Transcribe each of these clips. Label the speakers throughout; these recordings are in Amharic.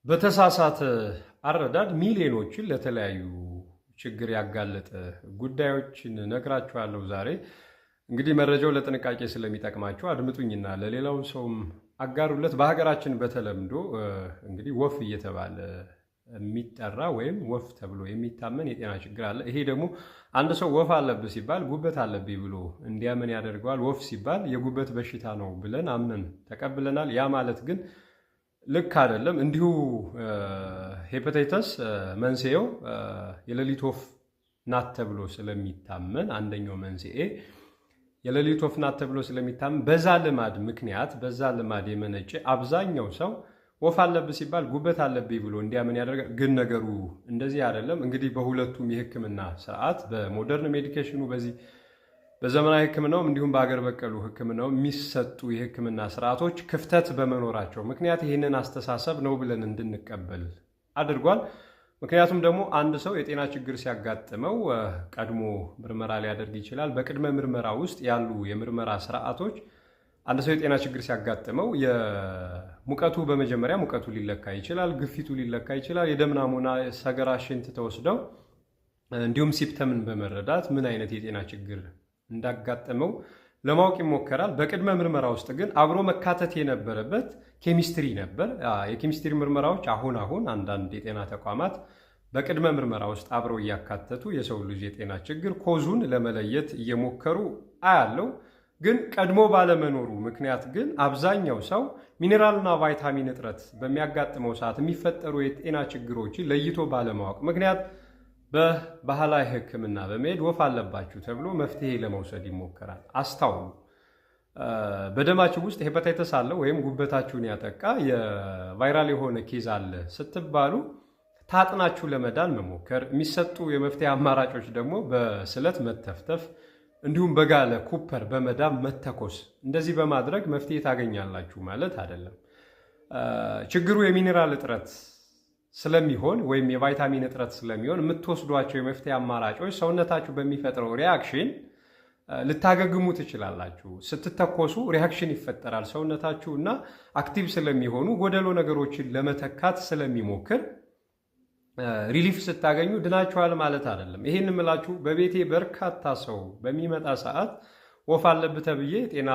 Speaker 1: በተሳሳተ አረዳድ ሚሊዮኖችን ለተለያዩ ችግር ያጋለጠ ጉዳዮችን ነግራችኋለሁ ዛሬ። እንግዲህ መረጃው ለጥንቃቄ ስለሚጠቅማችሁ አድምጡኝና ለሌላው ሰውም አጋሩለት። በሀገራችን በተለምዶ እንግዲህ ወፍ እየተባለ የሚጠራ ወይም ወፍ ተብሎ የሚታመን የጤና ችግር አለ። ይሄ ደግሞ አንድ ሰው ወፍ አለብህ ሲባል ጉበት አለብኝ ብሎ እንዲያምን ያደርገዋል። ወፍ ሲባል የጉበት በሽታ ነው ብለን አምነን ተቀብለናል። ያ ማለት ግን ልክ አይደለም። እንዲሁ ሄፓታይተስ መንስኤው የሌሊት ወፍ ናት ተብሎ ስለሚታመን፣ አንደኛው መንስኤ የሌሊት ወፍ ናት ተብሎ ስለሚታመን፣ በዛ ልማድ ምክንያት፣ በዛ ልማድ የመነጨ አብዛኛው ሰው ወፍ አለብህ ሲባል ጉበት አለብኝ ብሎ እንዲያምን ያደርጋል። ግን ነገሩ እንደዚህ አይደለም። እንግዲህ በሁለቱም የሕክምና ስርዓት፣ በ modern medication ኑ፣ በዚህ በዘመናዊ ሕክምናውም እንዲሁም በሀገር በቀሉ ሕክምናው የሚሰጡ የሕክምና ስርዓቶች ክፍተት በመኖራቸው ምክንያት ይህንን አስተሳሰብ ነው ብለን እንድንቀበል አድርጓል። ምክንያቱም ደግሞ አንድ ሰው የጤና ችግር ሲያጋጥመው ቀድሞ ምርመራ ሊያደርግ ይችላል። በቅድመ ምርመራ ውስጥ ያሉ የምርመራ ስርዓቶች አንድ ሰው የጤና ችግር ሲያጋጥመው የሙቀቱ፣ በመጀመሪያ ሙቀቱ ሊለካ ይችላል፣ ግፊቱ ሊለካ ይችላል። የደም ናሙና፣ ሰገራ፣ ሽንት ተወስደው እንዲሁም symptom ን በመረዳት ምን አይነት የጤና ችግር እንዳጋጠመው ለማወቅ ይሞከራል። በቅድመ ምርመራ ውስጥ ግን አብሮ መካተት የነበረበት ኬሚስትሪ ነበር። የኬሚስትሪ ምርመራዎች አሁን አሁን አንዳንድ የጤና ተቋማት በቅድመ ምርመራ ውስጥ አብረው እያካተቱ የሰው ልጅ የጤና ችግር cause ኡን ለመለየት እየሞከሩ አያለው። ግን ቀድሞ ባለመኖሩ ምክንያት ግን አብዛኛው ሰው ሚኔራልና ቫይታሚን እጥረት በሚያጋጥመው ሰዓት የሚፈጠሩ የጤና ችግሮችን ለይቶ ባለማወቅ ምክንያት በባህላዊ ሕክምና በመሄድ ወፍ አለባችሁ ተብሎ መፍትሄ ለመውሰድ ይሞከራል። አስታውሉ። በደማችሁ ውስጥ ሄፓታይተስ አለ ወይም ጉበታችሁን ያጠቃ የ viral የሆነ case አለ ስትባሉ ታጥናችሁ ለመዳን መሞከር፣ የሚሰጡ የመፍትሄ አማራጮች ደግሞ በስለት መተፍተፍ እንዲሁም በጋለ copper በመዳብ መተኮስ፣ እንደዚህ በማድረግ መፍትሄ ታገኛላችሁ ማለት አይደለም። ችግሩ የሚኔራል እጥረት ስለሚሆን ወይም የቫይታሚን እጥረት ስለሚሆን የምትወስዷቸው የመፍትሄ አማራጮች ሰውነታችሁ በሚፈጥረው reaction ልታገግሙ ትችላላችሁ። ስትተኮሱ reaction ይፈጠራል ሰውነታችሁ እና active ስለሚሆኑ ጎደሎ ነገሮችን ለመተካት ስለሚሞክር relief ስታገኙ ድናችኋል ማለት አይደለም። ይሄን የምላችሁ በቤቴ በርካታ ሰው በሚመጣ ሰዓት ወፍ አለብህ ተብዬ የጤና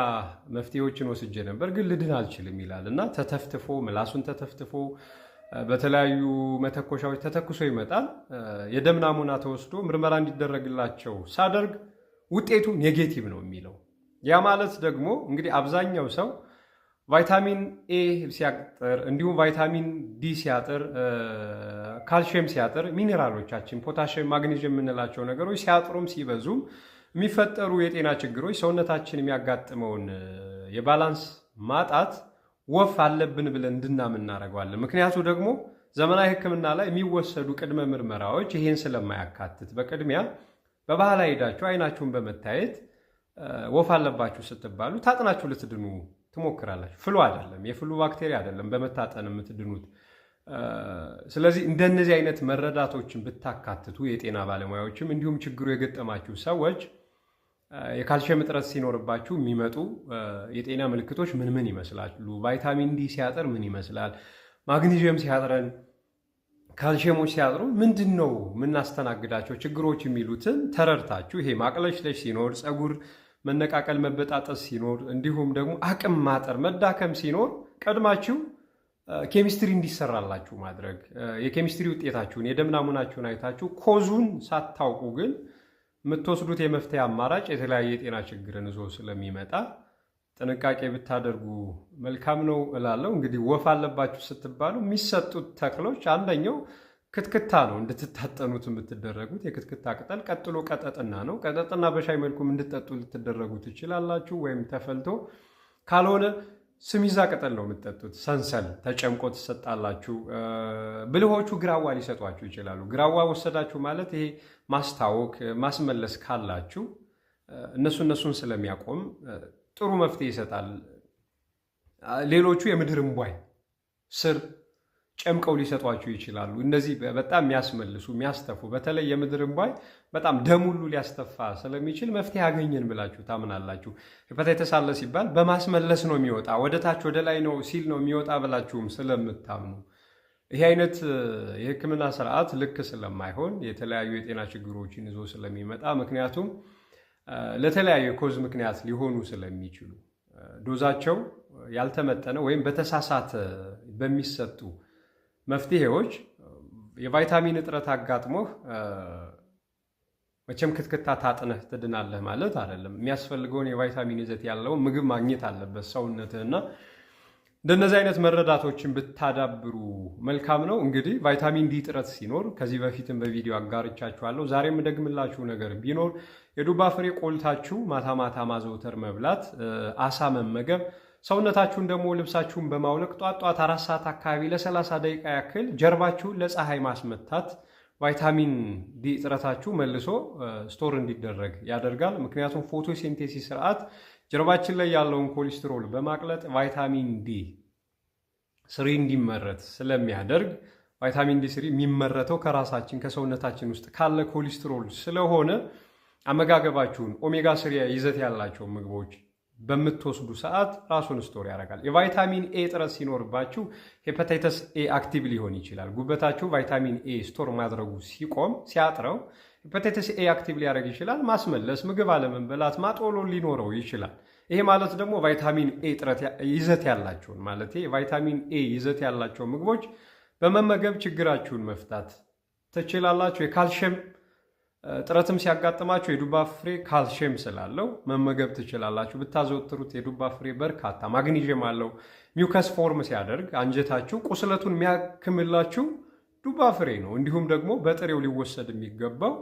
Speaker 1: መፍትሄዎችን ወስጄ ነበር፣ ግን ልድን አልችልም ይላል እና ተተፍትፎ፣ ምላሱን ተተፍትፎ፣ በተለያዩ መተኮሻዎች ተተኩሶ ይመጣል። የደም ናሙና ተወስዶ ምርመራ እንዲደረግላቸው ሳደርግ ውጤቱ negative ነው የሚለው። ያ ማለት ደግሞ እንግዲህ አብዛኛው ሰው ቫይታሚን ኤ ሲያጥር እንዲሁም ቫይታሚን ዲ ሲያጥር፣ ካልሽየም ሲያጥር፣ ሚኔራሎቻችን ፖታሽየም፣ ማግኔዥየም የምንላቸው ነገሮች ሲያጥሩም ሲበዙም የሚፈጠሩ የጤና ችግሮች፣ ሰውነታችን የሚያጋጥመውን የ balance ማጣት ወፍ አለብን ብለን እንድናምን እናደርገዋለን። ምክንያቱ ደግሞ ዘመናዊ ሕክምና ላይ የሚወሰዱ ቅድመ ምርመራዎች ይሄን ስለማያካትት፣ በቅድሚያ በባህላዊ ሄዳችሁ አይናችሁን በመታየት ወፍ አለባችሁ ስትባሉ ታጥናችሁ ልትድኑ ትሞክራላችሁ። Flu አይደለም፣ የ flu ባክቴሪያ አይደለም በመታጠን የምትድኑት። ስለዚህ እንደነዚህ አይነት መረዳቶችን ብታካትቱ የጤና ባለሙያዎችም እንዲሁም ችግሩ የገጠማችሁ ሰዎች የካልሽየም እጥረት ሲኖርባችሁ የሚመጡ የጤና ምልክቶች ምን ምን ይመስላሉ? ቫይታሚን ዲ ሲያጥር ምን ይመስላል? ማግኒዥየም ሲያጥረን፣ ካልሽየሞች ሲያጥሩ ምንድን ነው የምናስተናግዳቸው ችግሮች የሚሉትን ተረድታችሁ፣ ይሄ ማቅለሽለሽ ሲኖር፣ ፀጉር መነቃቀል፣ መበጣጠስ ሲኖር፣ እንዲሁም ደግሞ አቅም ማጠር፣ መዳከም ሲኖር ቀድማችሁ ኬሚስትሪ እንዲሰራላችሁ ማድረግ፣ የኬሚስትሪ ውጤታችሁን፣ የደም ናሙናችሁን አይታችሁ cause ኡን ሳታውቁ ግን የምትወስዱት የመፍትሄ አማራጭ የተለያየ የጤና ችግርን ይዞ ስለሚመጣ ጥንቃቄ ብታደርጉ መልካም ነው እላለሁ። እንግዲህ ወፍ አለባችሁ ስትባሉ የሚሰጡት ተክሎች አንደኛው ክትክታ ነው፣ እንድትታጠኑት የምትደረጉት የክትክታ ቅጠል። ቀጥሎ ቀጠጥና ነው። ቀጠጥና በሻይ መልኩም እንድትጠጡ ልትደረጉ ትችላላችሁ፣ ወይም ተፈልቶ፣ ካልሆነ ስሚዛ ቅጠል ነው የምትጠጡት። ሰንሰል ተጨምቆ ትሰጣላችሁ። ብልሆቹ ግራዋ ሊሰጧችሁ ይችላሉ። ግራዋ ወሰዳችሁ ማለት ይሄ ማስታወክ፣ ማስመለስ ካላችሁ እነሱን ስለሚያቆም ጥሩ መፍትሄ ይሰጣል። ሌሎቹ የምድር እምቧይ ስር ጨምቀው ሊሰጧችሁ ይችላሉ። እነዚህ በጣም የሚያስመልሱ፣ የሚያስተፉ፣ በተለይ የምድር እምቧይ በጣም ደም ሁሉ ሊያስተፋ ስለሚችል መፍትሄ አገኘን ብላችሁ ታምናላችሁ። ሄፓታይተስ አለ ሲባል በማስመለስ ነው የሚወጣ፣ ወደ ታች ወደ ላይ ነው ሲል ነው የሚወጣ ብላችሁም ስለምታምኑ ይሄ አይነት የሕክምና ስርዓት ልክ ስለማይሆን፣ የተለያዩ የጤና ችግሮችን ይዞ ስለሚመጣ፣ ምክንያቱም ለተለያዩ cause ምክንያት ሊሆኑ ስለሚችሉ፣ dose ኣቸው ያልተመጠነ ወይም በተሳሳተ በሚሰጡ መፍትሄዎች የቫይታሚን እጥረት አጋጥሞህ መቼም ክትክታ ታጥነህ ትድናለህ ማለት አይደለም። የሚያስፈልገውን የቫይታሚን ይዘት ያለውን ምግብ ማግኘት አለበት ሰውነትህ እና እንደነዚህ አይነት መረዳቶችን ብታዳብሩ መልካም ነው። እንግዲህ ቫይታሚን ዲ እጥረት ሲኖር ከዚህ በፊትም በቪዲዮ አጋርቻችኋለሁ። ዛሬም የምደግምላችሁ ነገር ቢኖር የዱባ ፍሬ ቆልታችሁ ማታ ማታ ማዘውተር መብላት፣ አሳ መመገብ፣ ሰውነታችሁን ደግሞ ልብሳችሁን በማውለቅ ጧት ጧት 4 ሰዓት አካባቢ ለ30 ደቂቃ ያክል ጀርባችሁን ለፀሐይ ማስመታት ቫይታሚን ዲ እጥረታችሁ መልሶ store እንዲደረግ ያደርጋል። ምክንያቱም photosynthesis ስርዓት ጀርባችን ላይ ያለውን ኮሌስትሮል በማቅለጥ ቫይታሚን D3 እንዲመረት ስለሚያደርግ፣ ቫይታሚን D3 የሚመረተው ከራሳችን ከሰውነታችን ውስጥ ካለ ኮሌስትሮል ስለሆነ፣ አመጋገባችሁን ኦሜጋ 3 ይዘት ያላቸው ምግቦች በምትወስዱ ሰዓት ራሱን store ያደርጋል። የቫይታሚን ኤ እጥረት ሲኖርባችሁ hepatitis A active ሊሆን ይችላል። ጉበታችሁ ቫይታሚን ኤ store ማድረጉ ሲቆም፣ ሲያጥረው hepatitis A active ሊያደርግ ይችላል። ማስመለስ፣ ምግብ አለመብላት፣ ማጥወልወል ሊኖረው ይችላል። ይሄ ማለት ደግሞ ቫይታሚን ኤ እጥረት ይዘት ያላቸውን፣ ማለት ቫይታሚን ኤ ይዘት ያላቸው ምግቦች በመመገብ ችግራችሁን መፍታት ትችላላችሁ። የካልሽየም እጥረትም ሲያጋጥማችሁ የዱባ ፍሬ ካልሽየም ስላለው መመገብ ትችላላችሁ። ብታዘወትሩት የዱባ ፍሬ በርካታ ማግኒዥየም አለው። Mucus form ሲያደርግ አንጀታችሁ ቁስለቱን የሚያክምላችሁ ዱባ ፍሬ ነው። እንዲሁም ደግሞ በጥሬው ሊወሰድ የሚገባው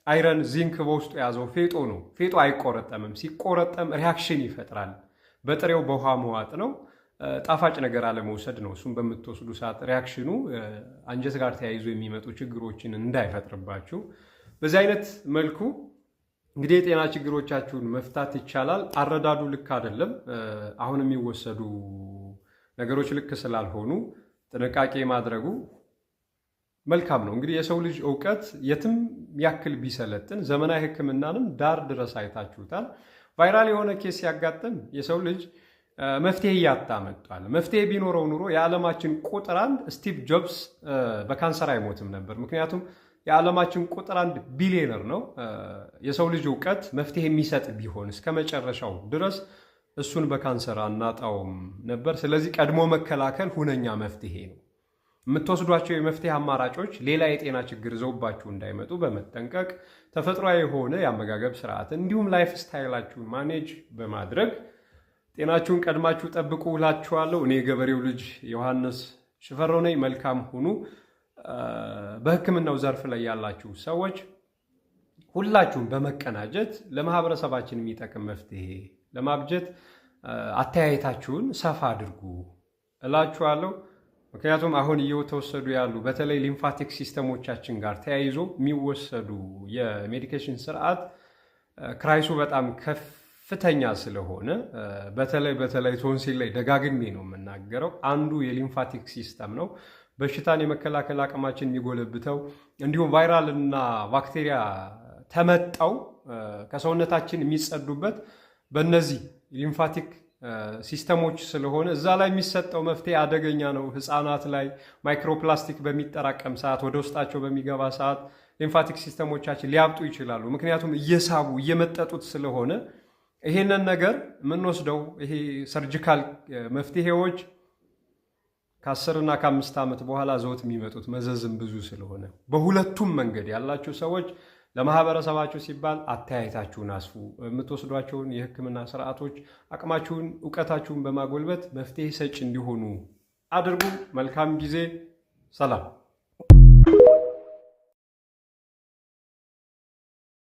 Speaker 1: iron፣ zinc በውስጡ የያዘው ፌጦ ነው። ፌጦ አይቆረጠምም። ሲቆረጠም reaction ይፈጥራል። በጥሬው በውሃ መዋጥ ነው። ጣፋጭ ነገር አለመውሰድ ነው። እሱም በምትወስዱ ሰዓት reaction ኑ አንጀት ጋር ተያይዞ የሚመጡ ችግሮችን እንዳይፈጥርባችሁ። በዚህ አይነት መልኩ እንግዲህ የጤና ችግሮቻችሁን መፍታት ይቻላል። አረዳዱ ልክ አይደለም። አሁን የሚወሰዱ ነገሮች ልክ ስላልሆኑ ጥንቃቄ ማድረጉ መልካም ነው። እንግዲህ የሰው ልጅ እውቀት የትም ያክል ቢሰለጥን፣ ዘመናዊ ሕክምናንም ዳር ድረስ አይታችሁታል። Viral የሆነ case ሲያጋጥም የሰው ልጅ መፍትሄ እያጣ መጥቷል። መፍትሄ ቢኖረው ኑሮ የዓለማችን ቁጥር አንድ ስቲቭ ጆብስ በካንሰር አይሞትም ነበር። ምክንያቱም የዓለማችን ቁጥር አንድ ቢሊዮነር ነው። የሰው ልጅ እውቀት መፍትሄ የሚሰጥ ቢሆን እስከ መጨረሻው ድረስ እሱን በካንሰር አናጣውም ነበር። ስለዚህ ቀድሞ መከላከል ሁነኛ መፍትሄ ነው። የምትወስዷቸው የመፍትሄ አማራጮች ሌላ የጤና ችግር ይዘውባችሁ እንዳይመጡ በመጠንቀቅ፣ ተፈጥሯዊ የሆነ የአመጋገብ ስርዓት እንዲሁም lifestyle ኣችሁን manage በማድረግ ጤናችሁን ቀድማችሁ ጠብቁ እላችኋለሁ። እኔ የገበሬው ልጅ ዮሐንስ ሽፈራው ነኝ። መልካም ሁኑ። በሕክምናው ዘርፍ ላይ ያላችሁ ሰዎች ሁላችሁም በመቀናጀት ለማህበረሰባችን የሚጠቅም መፍትሄ ለማብጀት አተያየታችሁን ሰፋ አድርጉ እላችኋለሁ። ምክንያቱም አሁን እየተወሰዱ ያሉ በተለይ lymphatic system ኦቻችን ጋር ተያይዞ የሚወሰዱ የ medication ስርዓት crisis ኡ በጣም ከፍተኛ ስለሆነ፣ በተለይ በተለይ ቶንሲል ላይ ደጋግሜ ነው የምናገረው፣ አንዱ የ lymphatic system ነው። በሽታን የመከላከል አቅማችን የሚጎለብተው፣ እንዲሁም viral እና ባክቴሪያ ተመጠው ከሰውነታችን የሚጸዱበት በእነዚህ lymphatic system ኦች ስለሆነ እዛ ላይ የሚሰጠው መፍትሄ አደገኛ ነው። ህፃናት ላይ microplastic በሚጠራቀም ሰዓት፣ ወደ ውስጣቸው በሚገባ ሰዓት lymphatic system ኦቻችን ሊያብጡ ይችላሉ። ምክንያቱም እየሳቡ እየመጠጡት ስለሆነ። ይሄንን ነገር የምንወስደው ይሄ surgical መፍትሄዎች ከ10 እና ከ5 ዓመት በኋላ ይዘውት የሚመጡት መዘዝም ብዙ ስለሆነ፣ በሁለቱም መንገድ ያላችሁ ሰዎች ለማህበረሰባችሁ ሲባል አተያየታችሁን አስፉ። የምትወስዷቸውን የሕክምና ስርዓቶች አቅማችሁን፣ እውቀታችሁን በማጎልበት መፍትሄ ሰጭ እንዲሆኑ አድርጉ። መልካም ጊዜ። ሰላም።